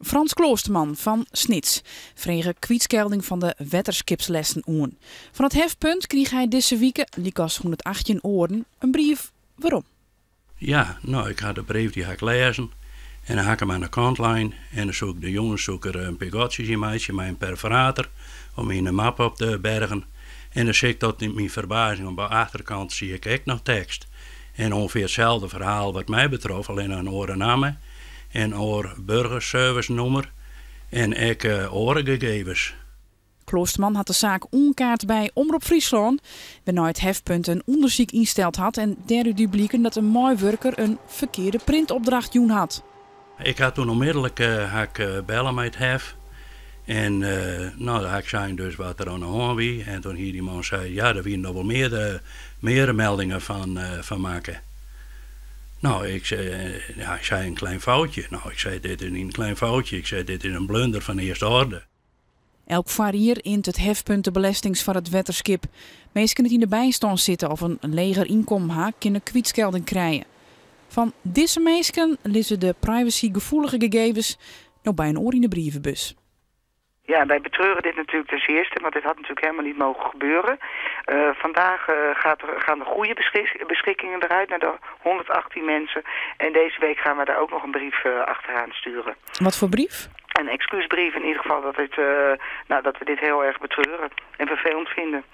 Frans Kloosterman fan Snits frege kwytskelding fan de wetterskipslesten oan. Fan it Hefpunt krige hy dizze wike, lykas 118 oaren, in brief werom. Ja, no, ik ha de brief dy ha ik lêzen en dan ha ik him oan de kant lein en dan soe ik de jûns soe ik der in pear gatsjes yn meitsje mei in perforator om yn de map op te bergen. En dan seach ik tot myn ferbazing op de achterkant zie ik ek noch tekst. En ûngefear itselde ferhaal wat my betrof, allinne in oare namme en oar burgerservicenûmer en ek oare gegevens. Kloosterman hat de saak oankaart by Omrop Fryslân, wêrnei't it Hefpunt in ûndersyk ynsteld hat en dêrút die bliken dat in meiwurker in ferkearde printopdracht jûn hat. Ik ha toen onmiddellik ha ik belle mei it Hef en no, dan ha ik sein dus wat der oan de hân wie en toen hie dy man sei, ja, der wiene noch wol meardere, meardere meldingen fan, fan makke. No, ik sei, ja, ik sei in klein foutje. No, ik sei, dit is niet in klein foutje. Ik sei, dit is in blunder fan earste orde. Elk foarjier int it Hefpunt de belestings foar it wetterskip. Minsken dy't yn de bystân sitte of in leger ynkommen ha, kinne kwytskelding krije. Fan dizze minsken lizze de privacygefoelige gegevens no by in oar yn de brievebus. Ja, wij betreuren dit natuurlijk ten zeerste, want dit had natuurlijk helemaal niet mogen gebeuren. Vandaag gaan de goede beschikkingen eruit naar de 118 mensen. En deze week gaan we daar ook nog een brief achteraan sturen. Wat voor brief? Een excuusbrief in ieder geval, nou, dat we dit heel erg betreuren en vervelend vinden.